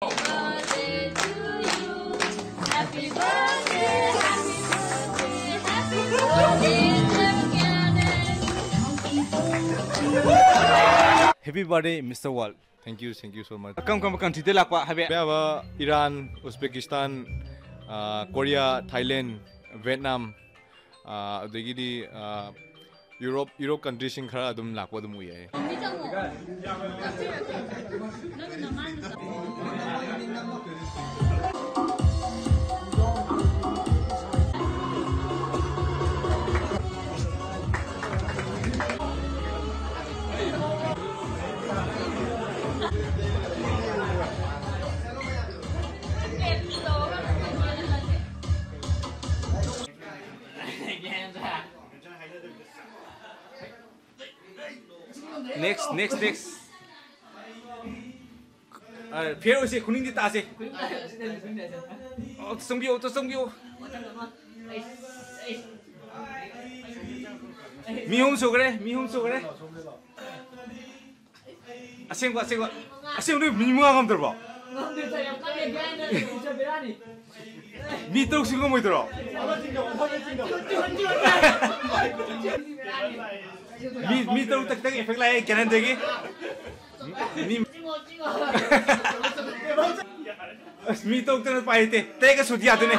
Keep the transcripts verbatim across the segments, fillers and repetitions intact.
Happy birthday, happy birthday, happy birthday, happy birthday, Happy birthday, Mister Wall. Thank you, thank you so much. ꯀꯔꯝ ꯀꯔꯝꯕ country ꯗ ꯂꯥꯛꯄ ꯍꯥꯏꯕ? ꯑꯌꯥꯝꯕ Iran, ꯎꯖꯕꯦꯀꯤꯁꯇꯥꯟ, ꯑꯥ, Korea, Thailand, Vietnam, ꯑꯥ, ꯑꯗꯒꯤꯗꯤ, ꯑꯥ, Europe, Europe country ꯁꯤꯡ ꯈꯔ ꯑꯗꯨꯝ ꯂꯥꯛꯄ ꯑꯗꯨꯝ ꯎꯏ ꯑꯩ꯫ Next, next, next. ꯑ, fair ꯑꯣꯏꯁꯦ, ꯈꯨꯅꯤꯡꯗꯤ ꯇꯥꯁꯦ꯫ ꯑꯣ, ꯆꯪꯕꯤꯌꯨ, ꯑꯣ, ꯆꯪꯕꯤꯌꯨ꯫ ꯃꯤ ꯑꯍꯨꯝ ꯁꯨꯈ꯭ꯔꯦ, ꯃꯤ ꯑꯍꯨꯝ ꯁꯨꯈ꯭ꯔꯦ꯫ ꯑꯁꯦꯡꯕ, ꯑꯁꯦꯡꯕ, ꯑꯁꯦꯡꯕ ꯅꯣꯏ ꯃꯤ ꯃꯉꯥ ꯉꯝꯗ꯭ꯔꯕꯣ? ꯃꯤ ꯇꯔꯨꯛꯁꯨ ꯉꯝꯃꯣꯏꯗ꯭ꯔꯣ? ꯃꯤ, ꯃꯤ ꯇꯔꯨꯛꯇ ꯈꯤꯇꯪ effect ꯂꯥꯛꯑꯦ ꯀꯦꯅꯟꯗꯒꯤ꯫ ꯃꯤ, ꯑꯁ, ꯃꯤ ꯇꯔꯨꯛꯇꯅ ꯎꯄꯥꯏ ꯂꯩꯇꯦ꯫ ꯇꯔꯦꯠꯀ ꯁꯨꯗꯤ ꯌꯥꯗꯣꯏꯅꯦ꯫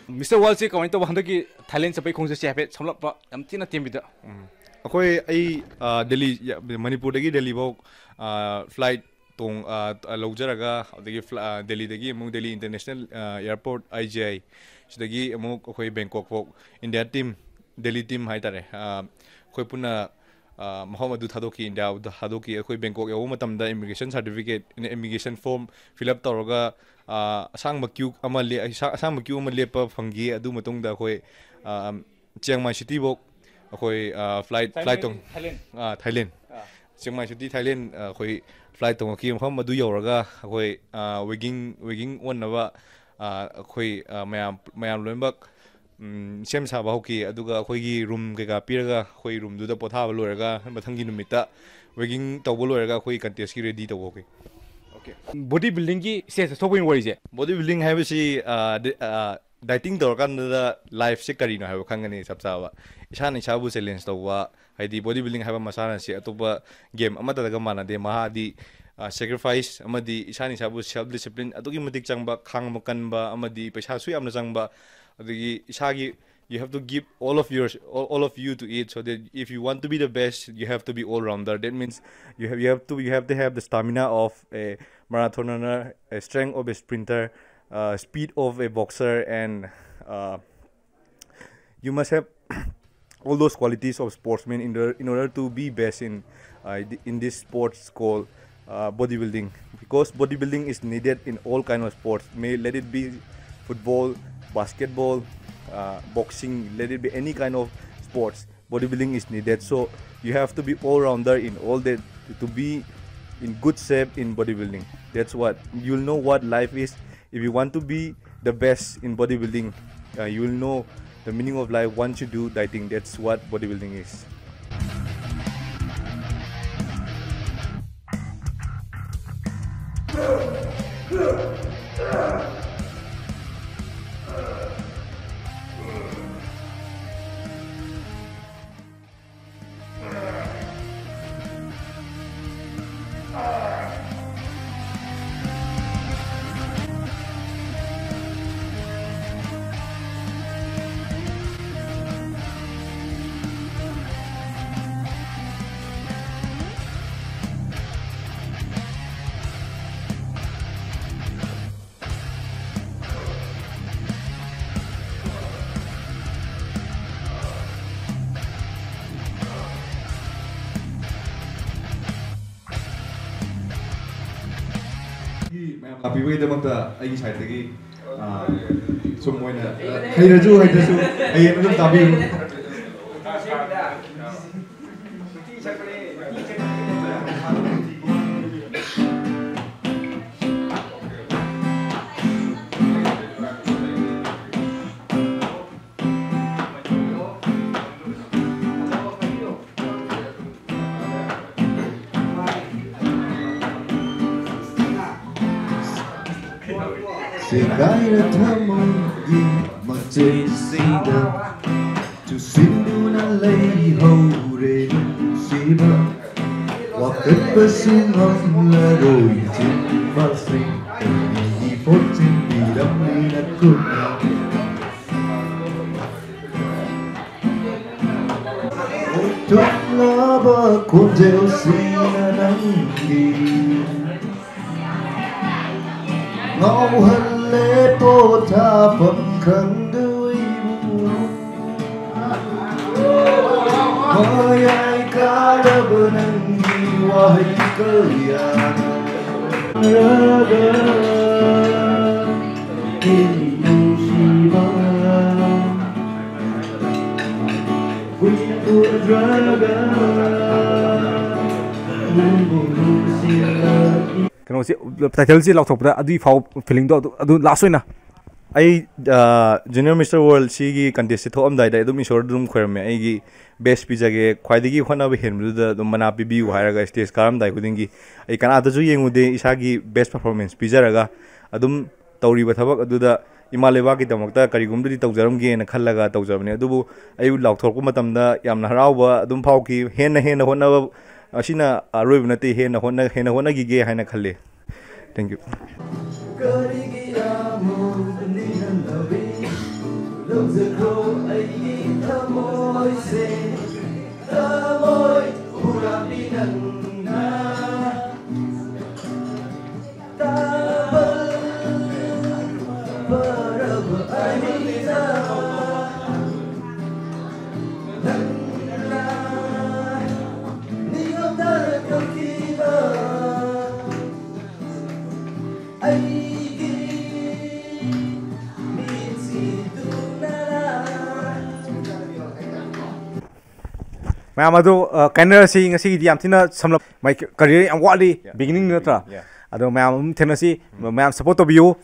Mister Wall ꯁꯦ ꯀꯃꯥꯏꯅ ꯇꯧꯕ? ꯍꯟꯗꯛꯀꯤ ꯊꯥꯏꯂꯦꯟ ꯆꯠꯄꯒꯤ ꯈꯣꯡꯆꯠꯁꯦ ꯍꯥꯏꯐꯦꯠ ꯁꯝꯂꯞꯄ ꯌꯥꯝ ꯊꯤꯅ ꯇꯦꯟꯕꯤꯗ꯫ ꯎꯝ꯫ ꯑꯩꯈꯣꯏ, ꯑꯩ, ꯑ, ꯗꯦꯜꯂꯤ, ꯌ-, ꯃꯅꯤꯄꯨꯔꯗꯒꯤ ꯗꯦꯜꯂꯤꯐꯥꯎ, ꯑ, flight ꯇꯣꯡ-, ꯑ, ꯂꯧꯖꯔꯒ, ꯑꯗꯒꯤ ꯐ꯭ꯂ-, ꯑ, ꯗꯦꯜꯂꯤꯗꯒꯤ ꯑꯃꯨꯛ ꯗꯦꯜꯂꯤ International, ꯑ, Airport, I G I, ꯁꯤꯗꯒꯤ ꯑꯃꯨꯛ ꯑꯩꯈꯣꯏ ꯕꯦꯡꯀꯣꯛ ꯐꯥꯎ India team, ꯗꯦꯜꯂꯤ team ꯍꯥꯏꯇꯥꯔꯦ, ꯑ, ꯑꯩꯈꯣꯏ ꯄꯨꯟꯅ, ꯑ, ꯃꯐꯝ ꯑꯗꯨ ꯊꯥꯗꯣꯛꯈꯤ, ꯏꯟꯗꯤꯌꯥ ꯊꯥꯗꯣꯛꯈꯤ꯫ ꯑꯩꯈꯣꯏ ꯕꯦꯡꯀꯣꯛ ꯌꯧꯕ ꯃꯇꯝꯗ immigration certificate, immigration form fill up ꯇꯧꯔꯒ, ꯑ, ꯑꯁꯥꯡꯕ queue ꯑꯃ ꯂꯦ-, ꯑꯁꯥꯡꯕ queue ꯑꯃ ꯂꯦꯞꯄ ꯐꯪꯈꯤ꯫ ꯑꯗꯨ ꯃꯇꯨꯡꯗ ꯑꯩꯈꯣꯏ, ꯑ, ꯆꯤꯌꯥꯡꯃꯥꯏ cityꯐꯥꯎ ꯑꯩꯈꯣꯏ, ꯑ, flight, flight ꯇꯣꯡ-, ꯊꯥꯏꯂꯦꯟ꯫ ꯑ, ꯊꯥꯏꯂꯦꯟ꯫ ꯑ꯫ ꯆꯤꯌꯥꯡꯃꯥꯏ city, ꯊꯥꯏꯂꯦꯟ, ꯑ, ꯑꯩꯈꯣꯏ flight ꯇꯣꯡꯉꯛꯈꯤ꯫ ꯃꯐꯝ ꯑꯗꯨ ꯌꯧꯔꯒ ꯑꯩꯈꯣꯏ, ꯑ, waging, waging ꯑꯣꯟꯅꯕ, ꯑ, ꯑꯩꯈꯣꯏ, ꯑ, ꯃꯌꯥꯝ, ꯃꯌꯥꯝ ꯂꯣꯏꯅꯃꯛ, ꯎꯝ, ꯁꯦꯝ ꯁꯥꯕ ꯍꯧꯈꯤ꯫ ꯑꯗꯨꯒ ꯑꯩꯈꯣꯏꯒꯤ room ꯀꯩꯀꯥ ꯄꯤꯔꯒ ꯑꯩꯈꯣꯏ roomꯗꯨꯗ ꯄꯣꯊꯥꯕ ꯂꯣꯏꯔꯒ ꯃꯊꯪꯒꯤ ꯅꯨꯃꯤꯠꯇ waging ꯇꯧꯕ ꯂꯣꯏꯔꯒ ꯑꯩꯈꯣꯏ contestꯀꯤ ready ꯇꯧꯕ ꯍꯧꯈꯤ꯫ Body buildingꯒꯤ stageꯇ ꯊꯣꯛꯄꯒꯤ ꯋꯥꯔꯤꯁꯦ꯫ Body building ꯍꯥꯏꯕꯁꯤ, ꯑ, ꯗ-, ꯑ, dieting ꯇꯧꯔꯀꯥꯟꯗ lifeꯁꯦ ꯀꯔꯤꯅꯣ ꯍꯥꯏꯕ ꯈꯪꯒꯅꯤ ꯆꯞ ꯆꯥꯕ꯫ ꯏꯁꯥꯅ ꯏꯁꯥꯕꯨ challenge ꯇꯧꯕ, ꯍꯥꯏꯗꯤ body building ꯍꯥꯏꯕ ꯃꯁꯥꯟꯅꯁꯤ ꯑꯇꯣꯞꯄ game ꯑꯃꯠꯇꯗꯒ ꯃꯥꯟꯅꯗꯦ꯫ ꯃꯍꯥꯛꯗꯤ, ꯑ, sacrifice ꯑꯃꯗꯤ ꯏꯁꯥꯅ ꯏꯁꯥꯕꯨ self discipline ꯑꯗꯨꯛꯀꯤ ꯃꯇꯤꯛ ꯆꯪꯕ, ꯈꯥꯡꯕ ꯀꯟꯕ ꯑꯃꯗꯤ ꯄꯩꯁꯥꯁꯨ ꯌꯥꯝꯅ ꯆꯪꯕ, ꯑꯗꯒꯤ ꯏꯁꯥꯒꯤ you have to give all of your, all, all of you to it, so that if you want to be the best, you have to be all rounder. That means you have, you have to, you have to have the stamina of a marathon runner, a strength of a sprinter, uh, speed of a boxer, and, uh, you must have all those qualities of sportsman in order, in order to be best in, uh, in this sports called, uh, bodybuilding. Because bodybuilding is needed in all kind of sports. May let it be football, basketball, uh, boxing, let it be any kind of sports. Bodybuilding is needed. So you have to be all rounder in all that to be in good shape in bodybuilding. That's what you'll know what life is. If you want to be the best in bodybuilding, uh, you will know the meaning of life once you do dieting. That's what bodybuilding is. ꯃꯌꯥꯝ ꯂꯥꯛꯄꯤꯕꯒꯤꯗꯃꯛꯇ ꯑꯩꯒꯤ sideꯇꯒꯤ, ꯑ, ꯁꯨꯝ ꯑꯣꯏꯅ, ꯑ, ꯍꯩꯔꯁꯨ ꯍꯩꯇ꯭ꯔꯁꯨ ꯍꯌꯦꯡ ꯑꯗꯨꯝ ꯇꯥꯕꯤꯌꯨ꯫ ꯀꯥꯏꯔ ꯊꯃꯣꯏꯒꯤ ꯃꯆꯦꯠꯁꯤꯗ ꯆꯨꯁꯤꯟꯗꯨꯅ ꯂꯩꯍꯧꯔꯦ ꯅꯨꯡꯁꯤꯕ꯫ ꯋꯥꯀꯠꯄꯁꯨ ꯉꯝꯂꯔꯣꯏ ꯆꯤꯟꯕꯁꯤꯡ ꯀꯔꯤꯒꯤ ꯄꯣꯠꯁꯤꯟꯕꯤꯔꯝꯂꯤ ꯅꯈꯨꯠꯅ꯫ ꯊꯨꯡꯂꯕ ꯈꯣꯟꯖꯦꯜꯁꯤꯅ ꯅꯪꯒꯤ ꯉꯥꯎꯍꯜꯂꯦ ꯄꯣꯊꯥꯐꯝ ꯈꯪꯗ ꯑꯩꯕꯨ꯫ ꯃꯌꯥꯏ ꯀꯥꯔꯕ ꯅꯪꯒꯤ ꯋꯥꯍꯩ ꯀꯌꯥꯅ ꯅꯨꯡꯁꯤꯕ ꯀꯨꯏꯅ ꯎꯗ꯭ꯔꯒ ꯅꯪꯕꯨ ꯅꯨꯡꯁꯤꯔꯛꯏ꯫ ꯀꯩꯅꯣꯁꯦ, ꯇꯥꯏꯇꯜꯁꯦ ꯂꯥꯎꯊꯣꯛꯄꯗ ꯑꯗꯨꯒꯤ ꯐꯥꯎ ꯐꯤꯂꯤꯡꯗꯣ ꯑꯗꯨ, ꯑꯗꯨ ꯂꯥꯁ ꯑꯣꯏꯅ ꯑꯩ ꯖꯨꯅꯤꯌꯔ ꯃꯤꯁꯇꯔ ꯋꯥꯔꯜ ꯁꯤꯒꯤ ꯀꯟꯇꯦꯁꯁꯦ ꯊꯣꯛꯑꯝꯗꯥꯏꯗ ꯑꯩ ꯑꯗꯨꯝ ꯏꯁꯣꯔꯗ ꯑꯗꯨꯝ ꯈꯣꯏꯔꯝꯃꯦ, ꯑꯩꯒꯤ ꯕꯦꯁ ꯄꯤꯖꯒꯦ, ꯈ꯭ꯋꯥꯏꯗꯒꯤ ꯍꯣꯠꯅꯕ ꯍꯦꯟꯕꯗꯨꯗ ꯑꯗꯨꯝ ꯃꯅꯥ ꯄꯤꯕꯤꯌꯨ ꯍꯥꯏꯔꯒ ꯁ꯭ꯇꯦꯖ ꯀꯥꯔꯝꯗꯥꯏ ꯈꯨꯗꯤꯡꯒꯤ ꯑꯩ ꯀꯅꯥꯗꯁꯨ ꯌꯦꯡꯉꯨꯗꯦ, ꯏꯁꯥꯒꯤ ꯕꯦꯁ ꯄꯔꯐꯣꯔꯃꯦꯟꯁ ꯄꯤꯖꯔꯒ ꯑꯗꯨꯝ ꯇꯧꯔꯤꯕ ꯊꯕꯛ ꯑꯗꯨꯗ ꯏꯃꯥ ꯂꯩꯕꯥꯛꯀꯤꯗꯃꯛꯇ ꯀꯔꯤꯒꯨꯝꯕꯗꯤ ꯇꯧꯖꯔꯝꯒꯦꯅ ꯈꯜꯂꯒ ꯇꯧꯖꯕꯅꯦ꯫ ꯑꯗꯨꯕꯨ ꯑꯩ ꯂꯥꯎꯊꯣꯔꯛꯄ ꯃꯇꯝꯗ ꯌꯥꯝꯅ ꯍꯔꯥꯎꯕ ꯑꯗꯨꯝ ꯐꯥꯎꯈꯤ꯫ ꯍꯦꯟꯅ ꯍꯦꯟꯅ ꯍꯣꯠꯅꯕ ꯑꯁꯤꯅ ꯑꯔꯣꯏꯕ ꯅꯠꯇꯦ, ꯍꯦꯟꯅ ꯍꯣꯠꯅ-, ꯍꯦꯟꯅ ꯍꯣꯠꯅꯈꯤꯒꯦ ꯍꯥꯏꯅ ꯈꯜꯂꯤ꯫ Thank you. ꯀꯔꯤꯒꯤ ꯑꯃꯨꯛ ꯅꯤꯡꯍꯟꯅꯕꯤ? ꯂꯧꯖꯈ꯭ꯔꯣ ꯑꯩꯒꯤ ꯊꯃꯣꯏꯁꯦ, ꯊꯃꯣꯏ ꯍꯨꯔꯥꯟꯕꯤ ꯅꯪꯅ꯫ ꯇꯥꯕꯜ ꯄꯔꯕ ꯑꯅꯤꯗ ꯅꯪꯅ ꯅꯤꯡꯉꯝꯗꯅ ꯀꯞꯈꯤꯕ ꯑꯩꯒꯤ ꯃꯤꯠꯁꯤꯗꯨꯅ꯫ ꯃꯌꯥꯝ ꯑꯗꯣ, ꯑ, ꯀꯥꯏꯅꯔꯁꯤ꯫ ꯉꯁꯤꯒꯤꯗꯤ ꯌꯥꯝ ꯊꯤꯅ ꯁꯝꯂꯞ, ꯃꯥꯏ ꯀꯦꯔꯤꯌꯔ ꯌꯥꯝ ꯋꯥꯠꯂꯤ, ꯕꯤꯒꯤꯅꯤꯡ ꯅꯠꯇ꯭ꯔꯥ? ꯑꯗꯣ ꯃꯌꯥꯝ ꯑꯗꯨꯝ ꯊꯦꯡꯅꯁꯤ, ꯃꯌꯥꯝ ꯁꯞꯄꯣꯔꯠ ꯇꯧꯕꯤꯌꯨ꯫